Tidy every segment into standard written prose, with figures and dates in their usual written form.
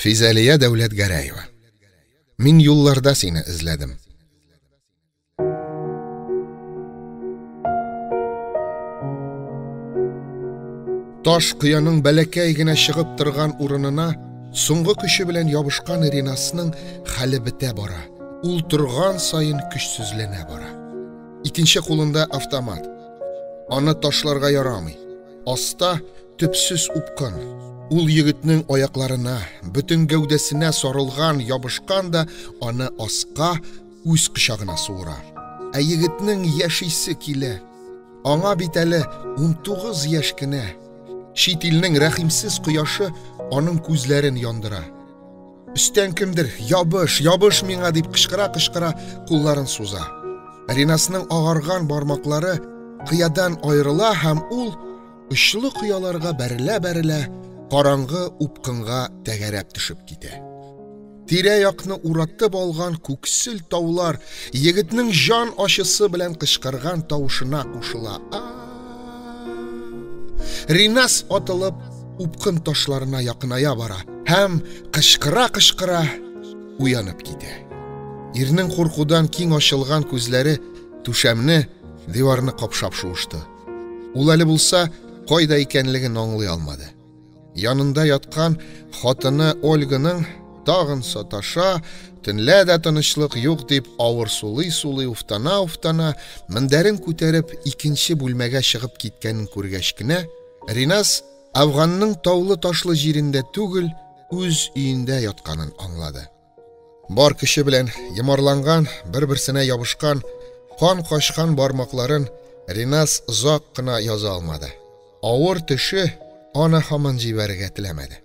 Физәлия Дәүләтгәрәева. Мин юлларда сине эзләдем. Таш кыяның бәләкәй генә чыгып торган урынына соңгы көче белән ябышкан Ринасның хәле бетә бара. Ул торган саен көчсезләнә бара. Икенче кулында автомат. Аны ташларга ярамый. Аста төпсез упкын. Ул егетнең аякларына, бөтен гәүдәсенә сарылган, ябышкан да аны аска, үз кочагына суыра. Ә егетнең яшисе килә. Аңа бит әле 19 яшь кенә. Чит илнең рәхимсез кояшы аның күзләрен яндыра. Өстән кемдер «Ябыш, ябыш миңа!» дип кычкыра-кычкыра кулларын суза. Ринасның агарган бармаклары кыядан аерыла һәм ул очлы кыяларга бәрелә-бәрелә караңгы упкынга тәгәрәп төшеп китә. Тирә-якны уратып алган күксел таулар егетнең җан ачысы белән кычкырган тавышына кушыла. Ринас атылып упкын ташларына якыная бара һәм кычкыра-кычкыра уянып китә. Ирнең куркудан киң ачылган күзләре түшәмне, диварны капшап шуышты. Ул әле булса кайда икәнлеген аңлый алмады. Янында яткан хатыны Ольганың тагын саташа, төнлә дә тынычлык юк дип авыр сулый-сулый уфтана-уфтана, мендәрен күтәреп икенче бүлмәгә чыгып киткәнен күргәч кенә, Ринас Афганның таулы-ташлы җирендә түгел, үз өендә ятканын аңлады. Бар көче белән йомарланган, бер-берсенә ябышкан, кан качкан бармакларын Ринас озак кына яза алмады. Авыр төше аны һаман җибәрергә теләмәде.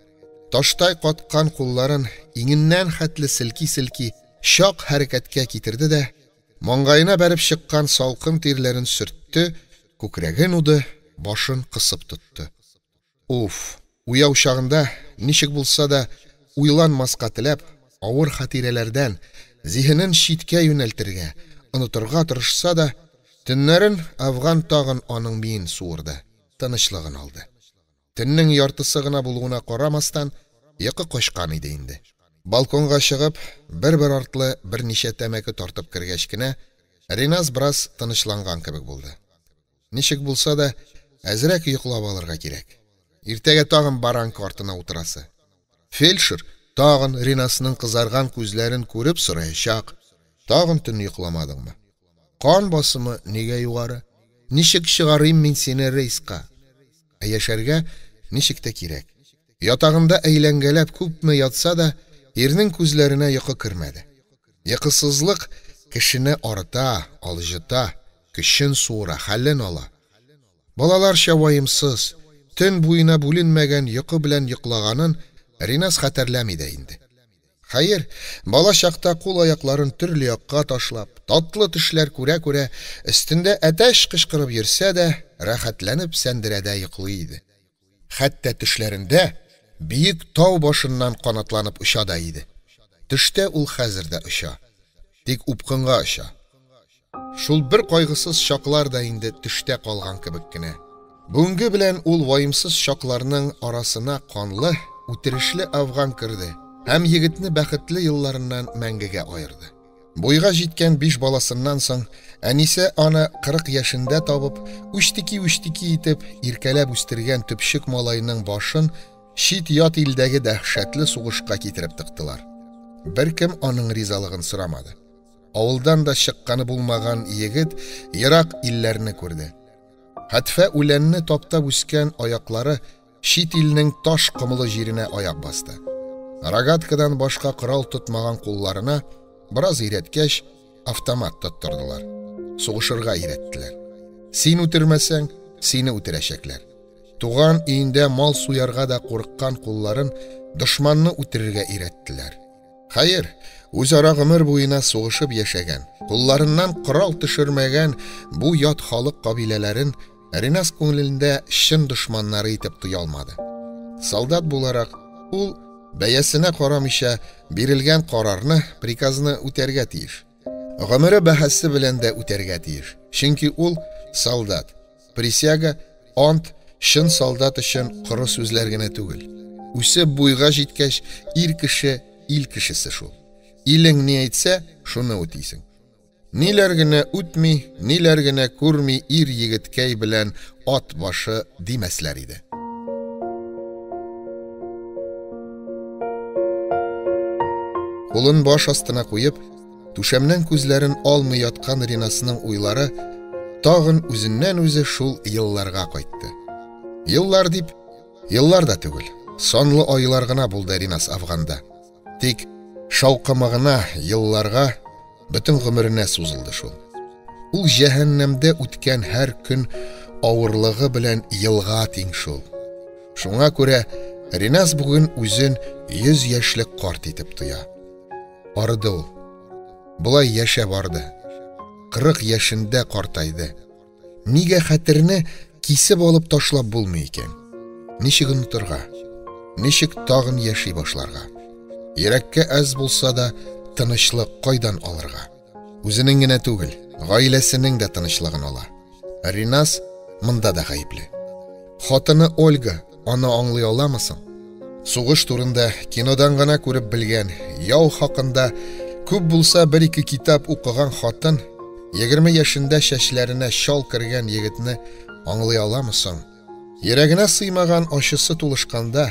Таштай каткан кулларын иңеннән хәтле селки-селки чак хәрәкәткә китерде дә, маңгаена бәреп чыккан салкын тирләрен сөртте, күкрәген уды, башын кысып тотты. Уф, уяу чагында ничек булса да уйланмаска теләп, авыр хатирәләрдән зиһенен читкә юнәлтергә, онытырга тырышса да, төннәрен Афган тагын аның миен суырды, тынычлыгын алды. Төннең яртысы гына булуына карамастан, йокы качкан иде инде. Балконга чыгып, бер-бер артлы берничә тәмәке тартып кергәч кенә, Риназ бераз тынычланган кебек булды. Ничек булса да, әзрәк йоклап алырга кирәк. Иртәгә тагын баранка артына утырасы. Фельдшер тагын Ринасның кызарган күзләрен күреп сораячак. Тагын төн йокламадыңмы? Кан басымы нигә югары? Ничек чыгарыйм мин сине рейска? Ә яшәргә ничек тә кирәк. Ятагында әйләнгәләп күпме ятса да, ирнең күзләренә йокы кермәде. Йокысызлык кешене арыта, алҗыта, көчен суыра, хәлен ала. Балаларча ваемсыз, төн буена бүленмәгән йокы белән йоклаганын Ринас хәтерләми дә инде. Хәер, бала чакта кул-аякларын төрле якка ташлап, татлы төшләр күрә-күрә, өстендә әтәч кычкырып йөрсә дә, рәхәтләнеп сәндерәдә йоклый иде. Хәтта төшләрендә биек тау башыннан канатланып оча да иде. Төштә ул хәзер дә оча. Тик упкынга оча. Шул бер кайгысыз чаклар да инде төштә калган кебек кенә. Бүгенге белән ул ваемсыз чакларның арасына канлы, үтерешле Афган керде һәм егетне бәхетле елларыннан мәңгегә аерды. Буйга җиткән биш баласыннан соң әнисе аны 40 яшендә табып, үчтеки-үчтеки итеп, иркәләп үстергән төпчек малайның башын чит-ят илдәге дәһшәтле сугышка китереп тыктылар. Беркем аның ризалыгын сорамады. Авылдан да чыкканы булмаган егет ерак илләрне күрде. Хәтфә үләнне таптап үскән аяклары чит илнең таш комлы җиренә аяк басты. Рогаткадан башка корал тотмаган кулларына бераз өйрәткәч, автомат тоттырдылар. Сугышырга өйрәттеләр. Син үтермәсәң, сине үтерәчәкләр. Туган өендә мал суярга да курыккан кулларын дошманны үтерергә өйрәттеләр. Хәер, үзара гомер буена сугышып яшәгән, кулларыннан корал төшермәгән бу ят халык кабиләләрен Ринас күңелендә чын дошманнары итеп тоя алмады. Солдат буларак, ул бәясенә карамыйча бирелгән карарны, приказны үтәргә тиеш. Гомере бәһасе белән дә үтәргә тиеш. Чөнки ул солдат. Присяга, ант чын солдат өчен коры сүзләр генә түгел. Үсеп буйга җиткәч, ир кеше ил кешесе шул. Илең ни әйтсә, шуны үтисең. Ниләр генә үтми, ниләр генә күрми ир егеткәй белән ат башы димәсләр иде. Кулын баш астына куеп, түшәмнән күзләрен алмый яткан Ринасның уйлары тагын үзеннән-үзе шул елларга кайтты. Еллар дип, еллар да түгел, санлы айлар гына булды Ринас Афганда. Тик шаукымы гына елларга, бөтен гомеренә сузылды шул. Ул җәһәннәмдә үткән һәр көн авырлыгы белән елга тиң шул. Шуңа күрә Ринас бүген үзен 100 яшьлек карт итеп тоя. Арыды ул. Болай яшәп арды. 40 яшендә картайды. Нигә хәтерне кисеп алып ташлап булмый икән? Ничек онытырга? Ничек тагын яши башларга? Йөрәккә әз булса да тынычлык кайдан алырга? Үзенең генә түгел, гаиләсенең дә тынычлыгын ала. Ринас монда да гаепле. Хатыны Ольга аны аңлый аламы соң? Сугыш турында кинодан гына күреп белгән, яу хакында күп булса бер-ике китап укыган хатын 20 яшендә чәчләренә чал кергән егетне аңлый аламы соң? Йөрәгенә сыймаган ачысы тулышканда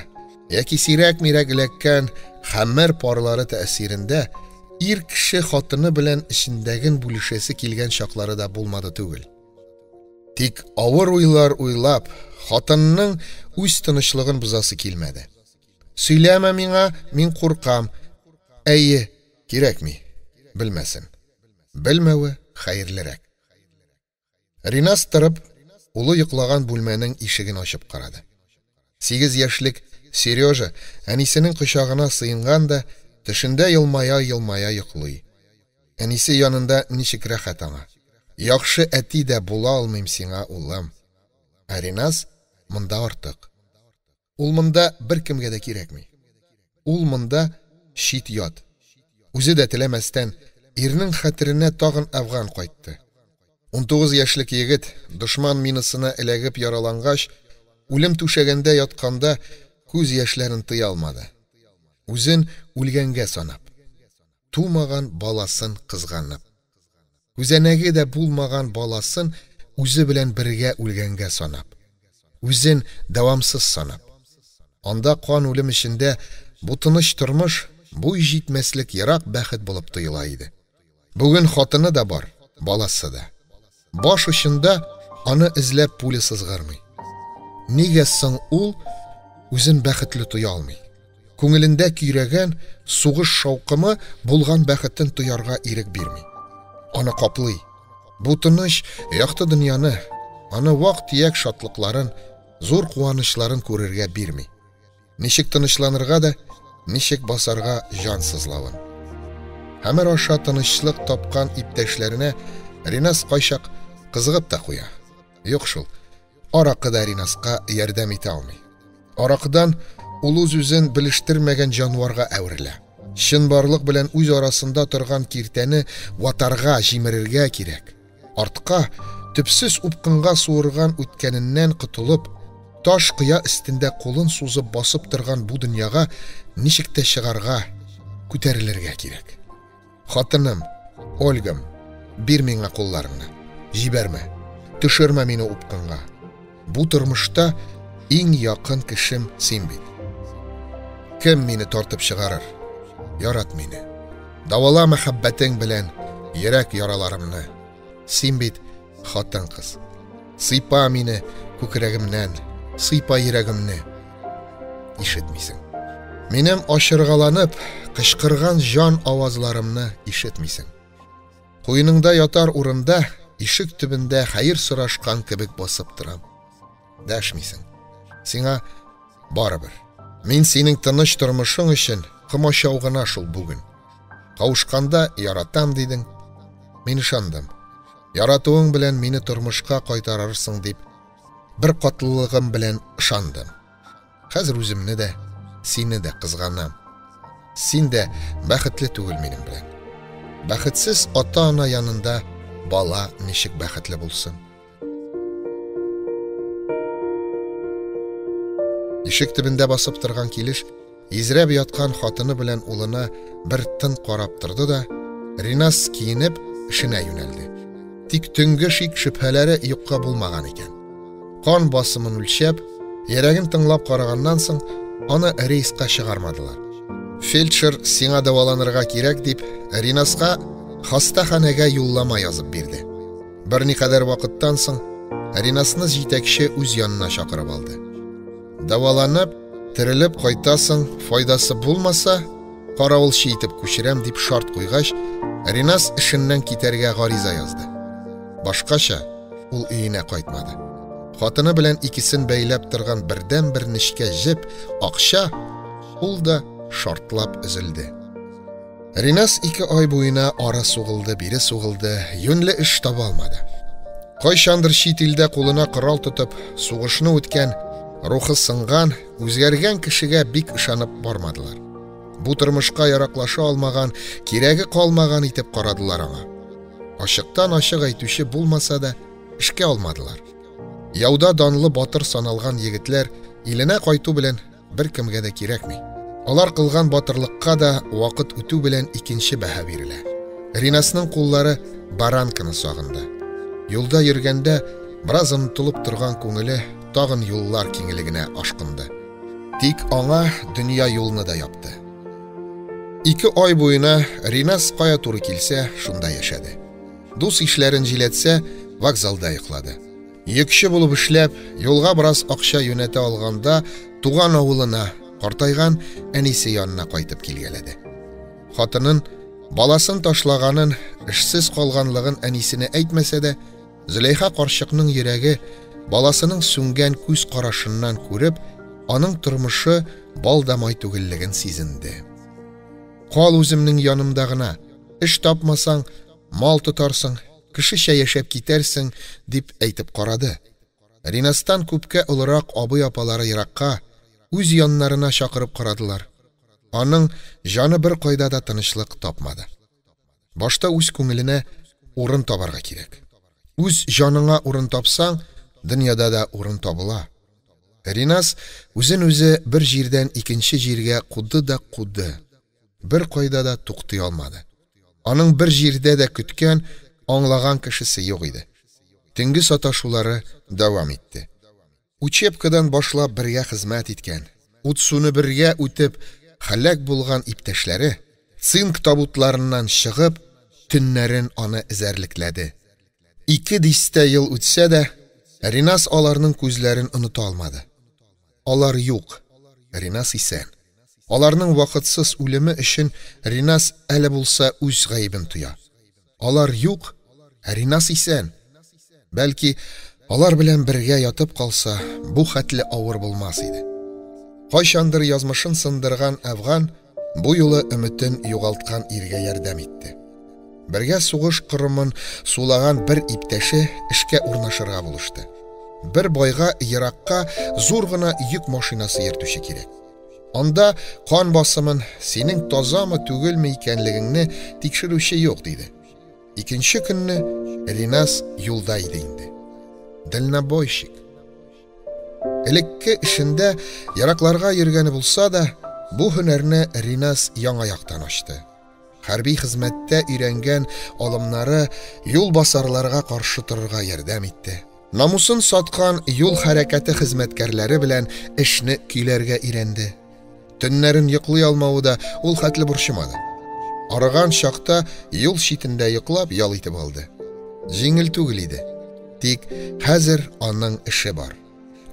яки сирәк-мирәк эләккән хәмер парлары тәэсирендә ир кеше хатыны белән эчендәген бүлешәсе килгән чаклары да булмады түгел. Тик авыр уйлар уйлап, хатынның үз тынычлыгын бозасы килмәде. Сөйләмә миңа, мин куркам. Әйе, кирәкми. Белмәсен. Белмәве хәерлерәк. Ринас торып, улы йоклаган бүлмәнең ишеген ачып карады. 8 яшьлек Сережа әнисенең кочагына сыенган да, төшендә елмая-елмая йоклый. Әнисе янында ничек рәхәт аңа. Яхшы әти дә була алмыйм сиңа, улым. Ә Ринас монда артык. Ул монда беркемгә дә кирәкми. Ул монда чит ят. Үзе дә теләмәстән, ирнең хәтеренә тагын Әфган кайтты. 19 яшьлек егет дошман минасына эләгеп яралангач, үлем түшәгендә ятканда күз яшьләрен тыя алмады. Үзен үлгәнгә санап, тумаган баласын кызганып. Күзәнәге дә булмаган баласын үзе белән бергә үлгәнгә санап, үзен дәвамсыз санап. Анда кан үлем эчендә бу тыныч тормыш буй җитмәслек ерак бәхет булып тоела иде. Бүген хатыны да бар, баласы да. Баш очында аны эзләп пуля сызгырмый. Нигә соң ул үзен бәхетле тоя алмый? Күңелендә көйрәгән сугыш шаукымы булган бәхетен тоярга ирек бирми. Аны каплый. Бу тыныч, якты дөньяны, аны вак-төяк шатлыкларын, зур куанычларын күрергә бирми. Ничек тынычланырга да, ничек басарга җан сызлавын. Хәмер аша тынычлык тапкан иптәшләренә Ринас кайчак кызыгып та куя. Юк шул, аракы да Ринаска ярдәм итә алмый. Аракыдан ул үз-үзен белештермәгән җанварга әверелә. Чынбарлык белән үз арасында торган киртәне ватарга, җимерергә кирәк. Артка, төпсез упкынга суырган үткәненнән котылып, таш кыя өстендә кулын сузып басып торган бу дөньяга ничек тә чыгарга, күтәрелергә кирәк. Хатыным, Ольгам, бир миңа кулларыңны. Җибәрмә. Төшермә мине упкынга. Бу тормышта иң якын кешем син бит. Кем мине тартып чыгарыр? Ярат мине. Давала мәхәббәтең белән йөрәк яраларымны. Син бит хатын-кыз. Сыйпа мине күкрәгемнән, сыйпа йөрәгемне. Ишетмисең. Минем ачыргаланып, кычкырган җан авазларымны ишетмисең. Куеныңда ятар урында, ишек төбендә хәер сорашкан кебек басып торам. Дәшмисең. Сиңа барыбер. Мин синең тыныч тормышың өчен комачау гына шул бүген. Кавышканда яратам дидең. Мин ышандым. Яратуың белән мине тормышка кайтарырсың дип, бер катлылыгым белән ышандым. Хәзер үземне дә, сине дә кызганам. Син дә бәхетле түгел минем белән. Бәхетсез ата-ана янында бала ничек бәхетле булсын? Ишек төбендә басып торган килеш, изрәп яткан хатыны белән улына бер тын карап торды да, Ринас киенеп, эшенә юнәлде. Тик төнге шик-шөбһәләре юкка булмаган икән. Кан басымын үлчәп, йөрәген тыңлап караганнан соң, аны рейска чыгармадылар. Фельдшер сиңа дәваланырга кирәк дип, Ринаска хастаханәгә юллама язып бирде. Берникадәр вакыттан соң Ринасны җитәкче үз янына чакырып алды. Дәваланып, терелеп кайтасың, файдасы булмаса, каравылчы итеп күчерәм дип шарт куйгач, Ринас эшеннән китәргә гариза язды. Башкача ул өенә кайтмады. Хатыны белән икесен бәйләп торган бердәнбер нечкә җеп, акча, ул да шартлап өзелде. Ринас 2 ай буена ары сугылды, бире сугылды, юньле эш таба алмады. Кайчандыр чит илдә кулына корал тотып, сугышны үткән, рухы сынган, үзгәргән кешегә бик ышанып бармадылар. Бу тормышка яраклаша алмаган, кирәге калмаган итеп карадылар аңа. Ачыктан ачык әйтүче булмаса да, эшкә алмадылар. Яуда данлы батыр саналган егетләр иленә кайту белән беркемгә дә кирәкми. Алар кылган батырлыкка да вакыт үтү белән икенче бәһа бирелә. Ринасның куллары баранканы сагынды. Юлда йөргәндә бераз онытылып торган күңеле тагын юллар киңлегенә ашкынды. Тик аңа дөнья юлны да япты. 2 ай буена Ринас кая туры килсә, шунда яшәде. Дус ишләрен җиләтсә, вокзалда йоклады. Йөкче булып эшләп, юлга бераз акча юнәтә алганда, туган авылына, картайган әнисе янына кайтып килгәләде. Хатынын, баласын ташлаганын, эшсез калганлыгын әнисенә әйтмәсә дә, Зөләйха карчыкның йөрәге баласының сүнгән күз карашыннан күреп, аның тормышы бал да май түгеллеген сизенде. Кал үземнең янымда гына, эш тапмасаң, мал тотарсың, кешечә яшәп китәрсең, дип әйтеп карады. Ринастан күпкә олырак абый-апалары еракка, үз яннарына чакырып карадылар. Аның җаны бер кайда да тынычлык тапмады. Башта үз күңеленә урын табарга кирәк. Үз җаныңа урын тапсаң, дөньяда да урын табыла. Ринас үзен үзе бер җирдән икенче җиргә куды да куды. Бер кайда да туктый алмады. Аның бер җирдә дә көткән, аңлаган кешесе юк иде. Төнге саташулары дәвам итте. Учебкадан башлап бергә хезмәт иткән, ут суны бергә үтеп, һәлак булган иптәшләре, цинк табутларыннан чыгып, төннәрен аны эзәрлекләде. 2 дистә ел үтсә дә, Ринас аларның күзләрен оныта алмады. Алар юк, Ринас исән. Аларның вакытсыз үлеме өчен Ринас әле булса үз гаебен тоя. Алар юк, Ринас исән. Бәлки, алар белән бергә ятып калса, бу хәтле авыр булмас иде. Кайчандыр язмышын сындырган Әфган бу юлы өметен югалткан иргә ярдәм итте. Бергә сугыш корымын сулаган бер иптәше эшкә урнашырга булышты. Бер байга еракка зур гына йөк машинасы йөртүче кирәк. Анда кан басымын, синең тазамы түгелме икәнлегеңне тикшерүче юк, диде. Икенче көнне Ринас юлда иде инде. Дальнобойщик. Элекке эшендә еракларга йөргәне булса да, бу һөнәрне Ринас яңа яктан ачты. Хәрби хезмәттә өйрәнгән алымнары юл басарларга каршы торырга ярдәм итте. Намусын саткан юл хәрәкәте хезмәткәрләре белән эшне көйләргә өйрәнде. Төннәрен йоклый алмавы да ул хәтле борчымады. Арыган чакта юл читендә йоклап ял итеп алды. Җиңел түгел иде. Тик хәзер аның эше бар.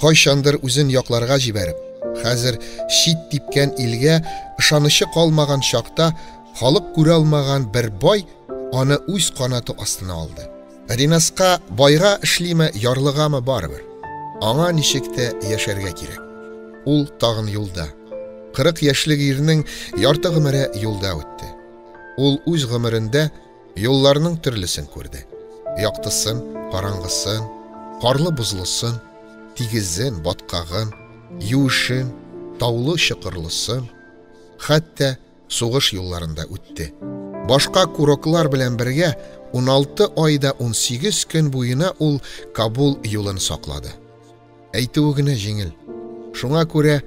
Кайчандыр үзен якларга җибәреп, хәзер чит типкән илгә ышанычы калмаган чакта халык күрә алмаган бер бай аны үз канаты астына алды. Ринаска байга эшлиме, ярлыгамы барыбер. Аңа ничек тә яшәргә кирәк. Ул тагын юлда. 40 яшьлек ирнең ярты гомере юлда үтте. Ул үз гомерендә юлларның төрлесен күрде. Яктысын, караңгысын, карлы-бозлысын, тигезен, баткагын, юешен, таулы-чокырлысын, хәтта сугыш юлларында үтте. Башка куроклар белән бергә 16 айда 18 көн буена ул Кабул юлын саклады. Әйтүе генә җиңел. Шуңа күрә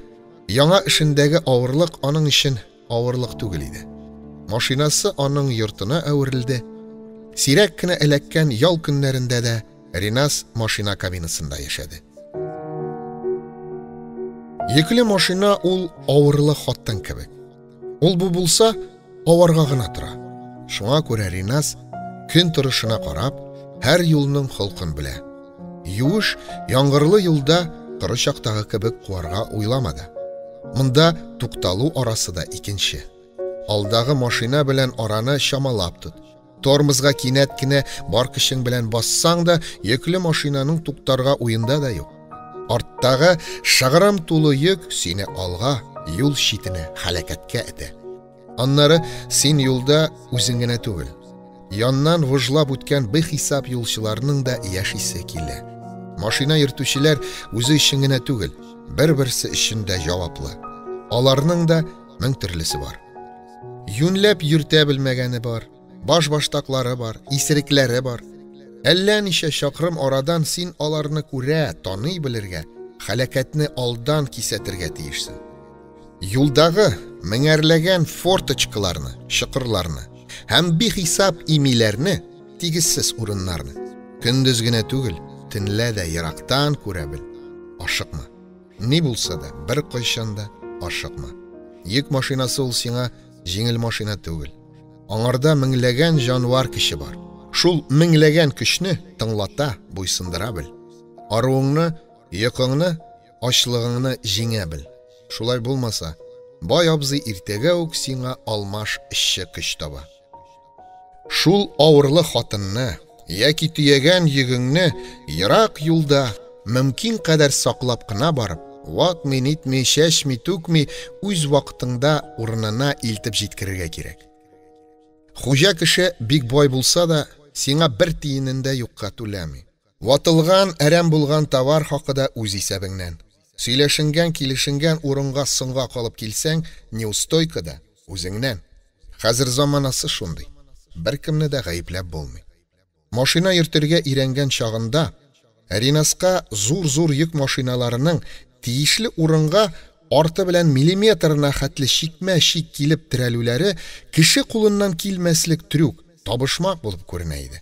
яңа эшендәге авырлык аның өчен авырлык түгел иде. Машинасы аның йортына әверелде. Сирәк кенә эләккән ял көннәрендә дә Ринас машина кабинасында яшәде. Йөкле машина ул авырлы хатын кебек. Ул бу булса, аварга гына тора. Шуңа күрә Ринас көн торышына карап, һәр юлның холкын белә. Юеш, яңгырлы юлда коры чактагы кебек куарга уйламады. Монда тукталу арасы да икенче. Алдагы машина белән араны чамалап тот. Тормозга кинәт кенә бар көчең белән бассаң да, йөкле машинаның туктарга уенда да юк. Арттагы шыгрым тулы йөк сине алга, юл читенә, һәлакәткә этә. Аннары син юлда үзең генә түгел. Яннан выжлап үткән бихисап юлчыларның да яшисе килә. Машина йөртүчеләр үзе өчен генә түгел, бер-берсе өчен дә җаваплы. Аларның да мең төрлесе бар. Юньләп йөртә белмәгәне бар, баш-баштаклары бар, исерекләре бар. Әллә ничә чакрым арадан син аларны күрә, таный белергә, һәлакәтне алдан кисәтергә тиешсең. Юлдагы меңәрләгән форточкаларны, чокырларны һәм бихисап имиләрне, тигезсез урыннарны көндез генә түгел, төнлә дә ерактан күрә бел. Ашыкма. Ни булса да, беркайчан да ашыкма. Йөк машинасы ул сиңа җиңел машина түгел. Аңарда меңләгән җанвар көче бар. Шул меңләгән көчне тыңлата, буйсындыра бел. Аруыңны, йокыңны, ачлыгыңны җиңә бел. Шулай булмаса, бай абзый иртәгә үк сиңа алмаш эшче көч таба. Шул авырлы хатынны яки төягән йөгеңне ерак юлда мөмкин кадәр саклап кына барып, ватмый, нитми, чәчми, түкми, үз вакытыңда урынына илтеп җиткерергә кирәк. Хуҗа кеше бик бай булса да, сиңа бер тиенен дә юкка түләми. Ватылган, әрәм булган товар хакы да үз исәбеңнән. Сөйләшенгән, килешенгән урынга соңга калып килсәң, неустойка да үзеңнән. Хәзер заманасы шундый. Беркемне дә гаепләп булмый. Машина йөртергә өйрәнгән чагында Ринаска зур-зур йөк машиналарының тиешле урынга арты белән миллиметрына хәтле чикмә-чик килеп терәлүләре кеше кулыннан килмәслек трюк, табышмак булып күренә иде.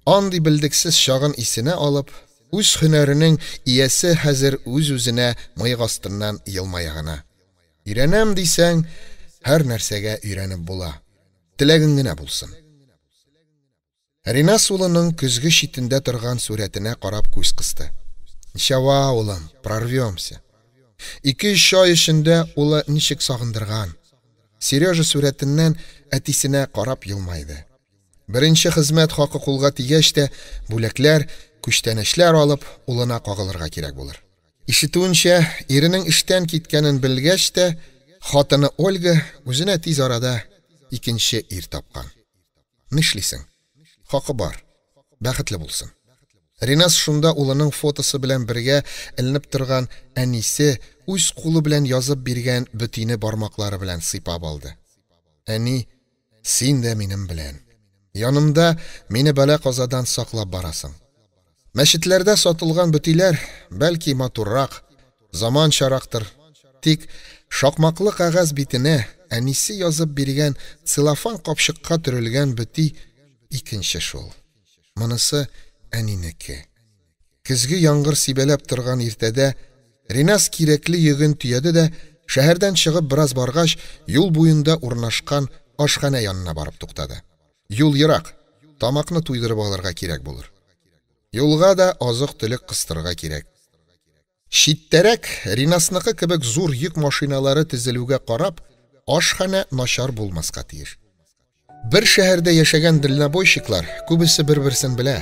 Андый белдексез чагын исенә алып, үз һөнәренең иясе хәзер үз-үзенә мыек астыннан елмая гына. Өйрәнәм дисәң, һәр нәрсәгә өйрәнеп була. Теләгең генә булсын. Ринас улының көзге читендә торган сурәтенә карап күз кысты. Ничава, улым, прорвемся. 2-3 ай эчендә улы ничек сагындырган. Сережа сурәтеннән әтисенә карап елмайды. Беренче хезмәт хакы кулга тигәч тә, бүләкләр, күчтәнәчләр алып, улына кагылырга кирәк булыр. Ишетүенчә, иренең эштән киткәнен белгәч тә, хатыны Ольга үзенә тиз арада икенче ир тапкан. Нишлисең? Хакы бар. Бәхетле булсын. Ринас шунда улының фотосы белән бергә эленеп торган әнисе үз кулы белән язып биргән бөтине бармаклары белән сыйпап алды. Әни, син дә минем белән. Янымда мине бәла-казадан саклап барасың. Мәчетләрдә сатылган бөтиләр бәлки матуррак, заманчарактыр. Тик шакмаклы кәгазь битенә әнисе язып биргән целлофан капчыкка төрелгән бөти икенче шул. Монысы әнинеке. Көзге яңгыр сибәләп торган иртәдә Ринас кирәкле йөген төяде дә, шәһәрдән чыгып бераз баргач, юл буенда урнашкан ашханә янына барып туктады. Юл ерак, тамакны туйдырып алырга кирәк булыр. Юлга да азык-төлек кыстырырга кирәк. Читтәрәк Ринасныкы кебек зур йөк машиналары тезелүгә карап, ашханә начар булмаска тиеш. Бер шәһәрдә яшәгән дальнобойщиклар күбесе бер-берсен белә,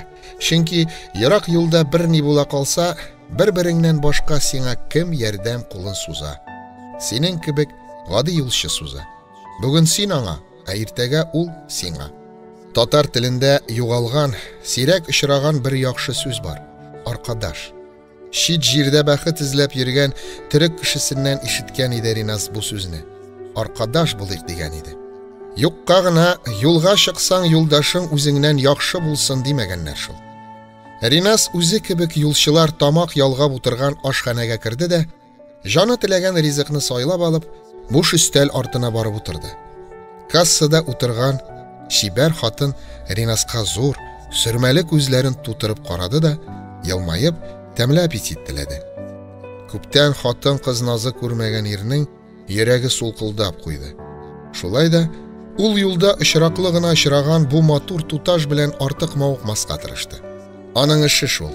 чөнки ерак юлда бер ни була калса, бер-береңнән башка сиңа кем ярдәм кулын суза? Синең кебек гади юлчы суза. Бүген син аңа, ә иртәгә ул сиңа. Татар телендә югалган, сирәк очраган бер яхшы сүз бар аркадаш. Чит җирдә бәхет эзләп йөргән төрек кешесеннән ишеткән иде Ринас бу сүзне. Аркадаш булыйк дигән иде. Юкка гына юлга чыксаң, юлдашың үзеңнән яхшы булсын димәгәннәр шул. Ринас үзе кебек юлчылар тамак ялгап утырган ашханәгә керде дә, Җаны теләгән ризыкны сайлап алып, буш өстәл артына барып утырды. Кассада утырган чибәр хатын Ринаска зур, сөрмәле күзләрен тутырып карады да, елмаеп, тәмле аппетит теләде. Күптән хатын-кыз назы күрмәгән ирнең йөрәге сулкылдап куйды. Шулай да ул юлда очраклы гына очраган бу матур туташ белән артык мавыкмаска тырышты. Аның эше шул.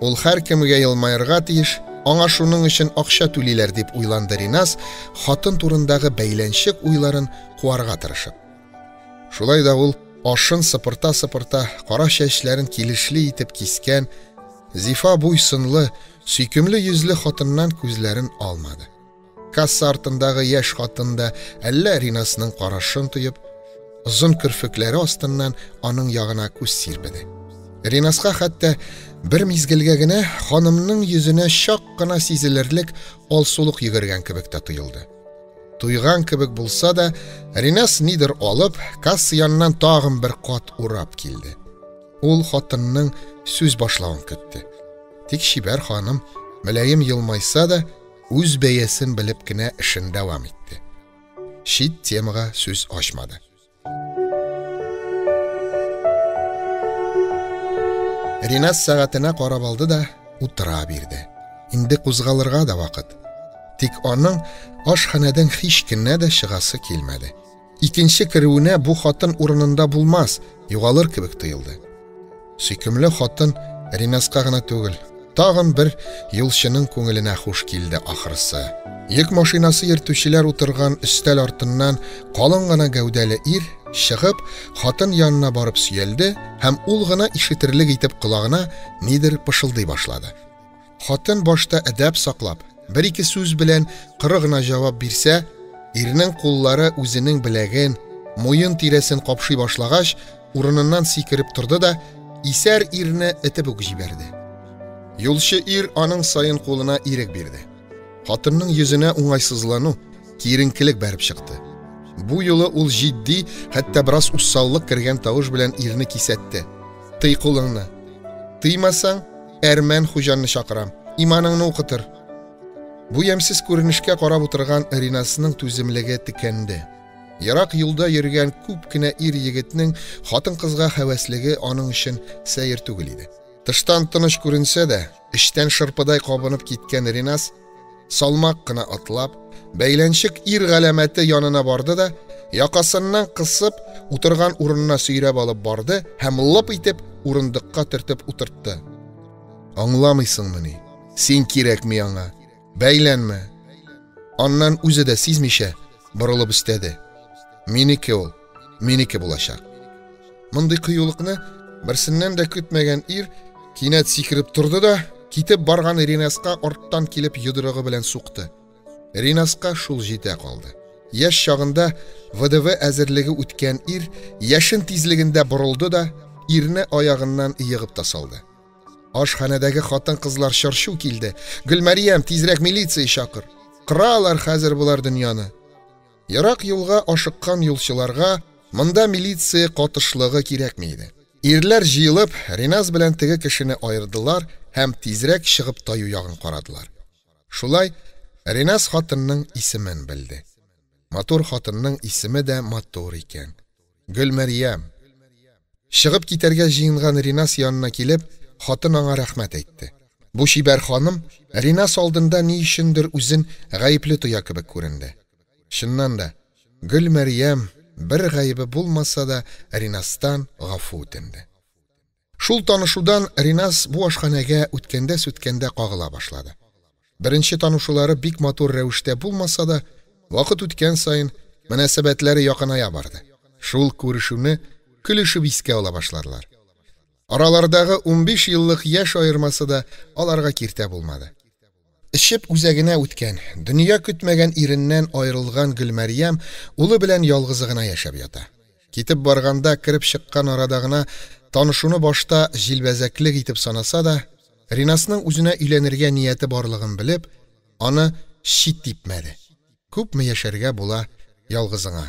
Ул һәркемгә елмаерга тиеш, аңа шуның өчен акча түлиләр дип уйланды Ринас, хатын турындагы бәйләнчек уйларын куарга тырышып. Шулай да ул ашын сыпырта-сыпырта, кара чәчләрен килешле итеп кискән, зифа буй сынлы, сөйкемле йөзле хатыннан күзләрен алмады. Касса артындагы яшь хатын да әллә Ринасның карашын тоеп, озын керфекләре астыннан аның ягына күз сирпеде. Ринаска хәтта бер мизгелгә генә ханымның йөзенә чак кына сизелерлек алсулык йөгергән кебек тә тоелды. Туйган кебек булса да, Ринас нидер алып, касса яныннан тагын бер кат урап килде. Ул хатынның сүз башлавын көтте. Тик чибәр ханым, мөлаем елмайса да, үз бәясен белеп кенә эшен дәвам итте. Чит темага сүз ачмады. Ринас сәгатенә карап алды да утыра бирде. Инде кузгалырга да вакыт. Тик аның ашханәдән һич кенә дә чыгасы килмәде. Икенче керүенә бу хатын урынында булмас, югалыр кебек тоелды. Сөйкемле хатын Ринаска гына түгел, тагын бер юлчының күңеленә хуш килде ахрысы. Йөк машинасы йөртүчеләр утырган өстәл артыннан калын гына гәүдәле ир чыгып, хатын янына барып сөялде һәм ул гына ишетерлек итеп колагына нидер пышылдый башлады. Хатын башта әдәп саклап, бер-ике сүз белән коры гына җавап бирсә, ирнең куллары үзенең беләген, муен тирәсен капшый башлагач, урыныннан сикереп торды да, исәр ирне этеп үк җибәрде. Юлчы ир аның саен кулына ирек бирде. Хатынның йөзенә уңайсызлану, киеренкелек бәреп чыкты. Бу юлы ул җитди, хәтта бераз усаллык кергән тавыш белән ирне кисәтте. Тый кулыңны. Тыймасаң, әрмән хуҗанны чакырам. Иманыңны укытыр. Бу ямьсез күренешкә карап утырган Ринасның түземлеге текәнде. Ерак юлда йөргән күп кенә ир егетнең хатын-кызга һәвәслеге аның өчен сәер түгел иде. Тыштан тыныч күренсә дә, эчтән шырпыдай кабынып киткән Ринас салмак кына атлап, бәйләнчек ир галәмәте янына барды да, якасыннан кысып, утырган урынына сөйрәп алып барды һәм лып итеп урындыкка төртеп утыртты. Аңламыйсыңмыни? Син кирәкми аңа. Бәйләнмә. Аннан үзе дә сизмичә борылып өстәде. Минеке ул, минеке булачак. Мондый кыюлыкны берсеннән дә көтмәгән ир кинәт сикереп торды да, китеп барган Ринаска арттан килеп йодрыгы белән сукты. Ринаска шул җитә калды. Яшь чагында ВДВ әзерлеге үткән ир яшен тизлегендә борылды да, ирне аягыннан егып та салды. Ашханәдәге хатын-кызлар чырчу килде. Гөлмәриям, тизрәк милиция чакыр. Кыралар хәзер болар дөньяны. Ерак юлга ашыккан юлчыларга монда милиция катышлыгы кирәкми иде. Ирләр җыелып, Риназ белән теге кешене аердылар һәм тизрәк чыгып таю ягын карадылар. Шулай Риназ хатынның исемен белде. Матур хатынның исеме дә матур икән. Гөлмәриям. Чыгып китәргә җыенган Риназ янына килеп, хатын аңа рәхмәт әйтте. Бу чибәр ханым Риназ алдында ни өчендер үзен гаепле тоя кебек күренде. Чыннан да, Гөлмәриям бер гаебе булмаса да Ринастан гафу үтенде. Шул танышудан Ринас бу ашханәгә үткәндә-сүткәндә кагыла башлады. Беренче танышулары бик матур рәвештә булмаса да, вакыт үткән саен мөнәсәбәтләре якыная барды. Шул күрешүне көлешеп искә ала башладылар. Аралардагы 15 еллык яшь аермасы да аларга киртә булмады. Эчеп үзәгенә үткән, дөнья көтмәгән иреннән аерылган Гөлмәриям улы белән ялгызы гына яшәп ята. Китеп барганда кереп чыккан арада гына танышуны башта җилбәзәклек итеп санаса да, Ринасның үзенә өйләнергә нияте барлыгын белеп, аны чит типмәде. Күпме яшәргә була ялгызыңа?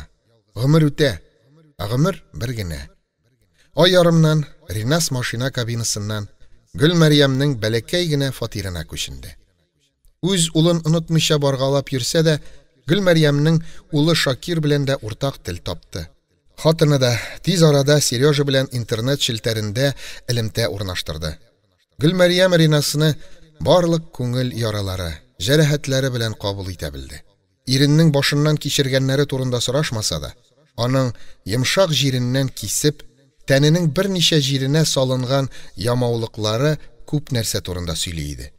Гомер үтә, ә гомер бер генә. Ай ярымнан Ринас машина кабинасыннан Гөлмәриямнең бәләкәй генә фатирына күченде. Үз улын онытмыйча баргалап йөрсә дә, Гөлмәрьямнең улы Шакир белән дә уртак тел тапты. Хатыны да тиз арада Сережа белән интернет челтәрендә элемтә урнаштырды. Гөлмәрьям Ринасны барлык күңел яралары, җәрәхәтләре белән кабул итә белде. Иреннең башыннан кичергәннәре турында сорашмаса да, аның йомшак җиреннән кисеп, тәненең берничә җиренә салынган ямаулыклары күп нәрсә турында сөйли иде.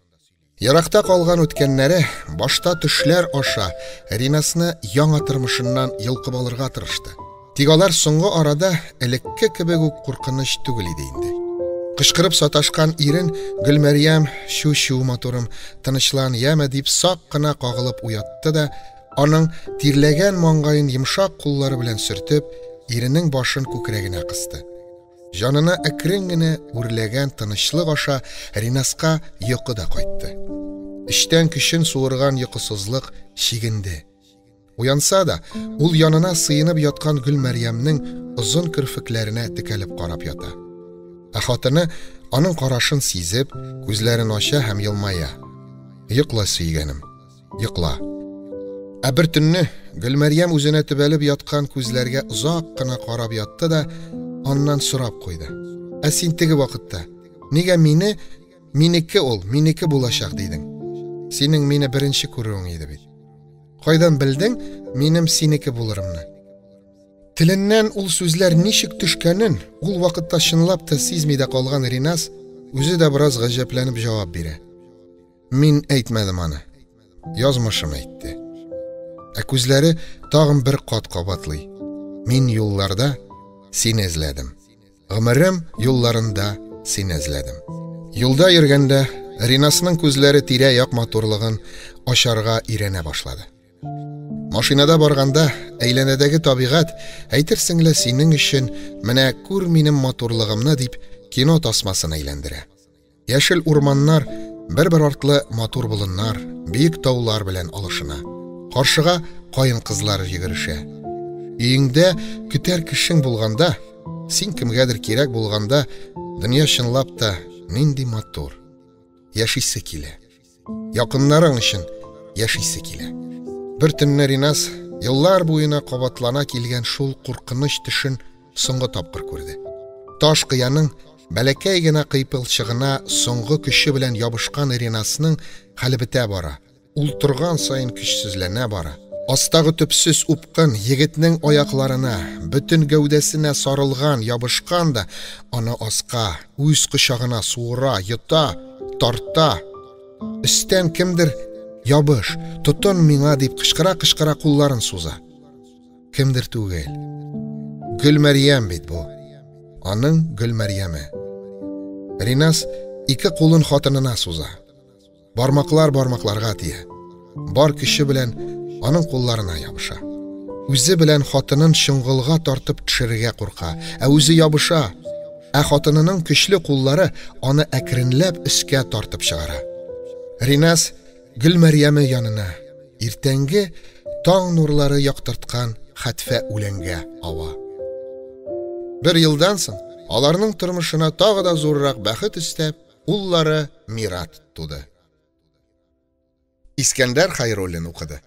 Еракта калган үткәннәре башта төшләр аша Ринасны яңа тормышыннан йолкып алырга тырышты. Тик алар соңгы арада элекке кебек үк куркыныч түгел иде инде. Кычкырып саташкан ирен Гөлмәрьям, "Чү-чү, матурым, тынычлан, яме" дип сак кына кагылып уятты да, аның тирләгән маңгаен йомшак куллары белән сөртеп, иренең башын күкрәгенә кысты. Җанына әкрен генә үрләгән тынычлык аша Ринаска йокы да кайтты. Эчтән көчен суырган йокысызлык чигенде. Уянса да, ул янына сыенып яткан Гөлмәрьямнең озын керфекләренә текәлеп карап ята. Ә хатыны аның карашын сизеп, күзләрен ача һәм елмая. Йокла, сөйгәнем, йокла. Ә бер төнне Гөлмәрьям үзенә төбәлеп яткан күзләргә озак кына карап ятты да, аннан сорап куйды. Ә син теге вакытта нигә мине минеке ул, минеке булачак дидең? Синең мине беренче күрүең иде бит. Кайдан белдең минем синеке булырымны? Теленнән ул сүзләр ничек төшкәнен ул вакытта чынлап та сизми дә калган Ринас үзе дә бераз гаҗәпләнеп җавап бирә. Мин әйтмәдем аны. Язмышым әйтте. Ә күзләре тагын бер кат кабатлый. Мин юлларда сине эзләдем. Гомерем юлларында сине эзләдем. Юлда йөргәндә Ринасның күзләре тирә-як матурлыгын ачарга өйрәнә башлады. Машинада барганда әйләнәдәге табигать, әйтерсең лә синең өчен менә күр минем матурлыгымны дип кино тасмасын әйләндерә. Яшел урманнар бер-бер артлы матур болыннар, биек таулар белән алышына. Каршыга каен кызлары йөгерешә. Өеңдә көтәр кешең булганда, син кемгәдер кирәк булганда, дөнья чынлап та нинди матур. Яшисе килә. Якыннарың өчен яшисе килә. Бер төнне Ринас еллар буена кабатлана килгән шул куркыныч төшен соңгы тапкыр күрде. Таш кыяның бәләкәй генә кыйпылчыгына соңгы көче белән ябышкан Ринасның хәле бетә бара. Ул торган саен көчсезләнә бара. Астагы төпсез упкын егетнең аякларына, бөтен гәүдәсенә сарылган, ябышкан да, аны аска, үз кочагына суыра, йота, тарта. Өстән кемдер «Ябыш, тотын миңа» дип кычкыра-кычкыра кулларын суза. Кемдер түгел. Гөлмәрьям бит бу. Аның Гөлмәрьяме. Ринас ике кулын хатынына суза. Бармаклар бармакларга тия. Бар көче белән аның кулларына ябыша. Үзе белән хатынын чоңгылга тартып төшерергә курка, ә үзе ябыша. Ә хатынының көчле куллары аны әкренләп өскә тартып чыгара. Ринас Гөлмәрьяме янына иртәнге таң нурлары яктырткан хәтфә үләнгә ава. Бер елдан соң аларның тормышына тагы да зуррак бәхет өстәп, уллары Мират туды. Искәндәр Хәйруллин укыды.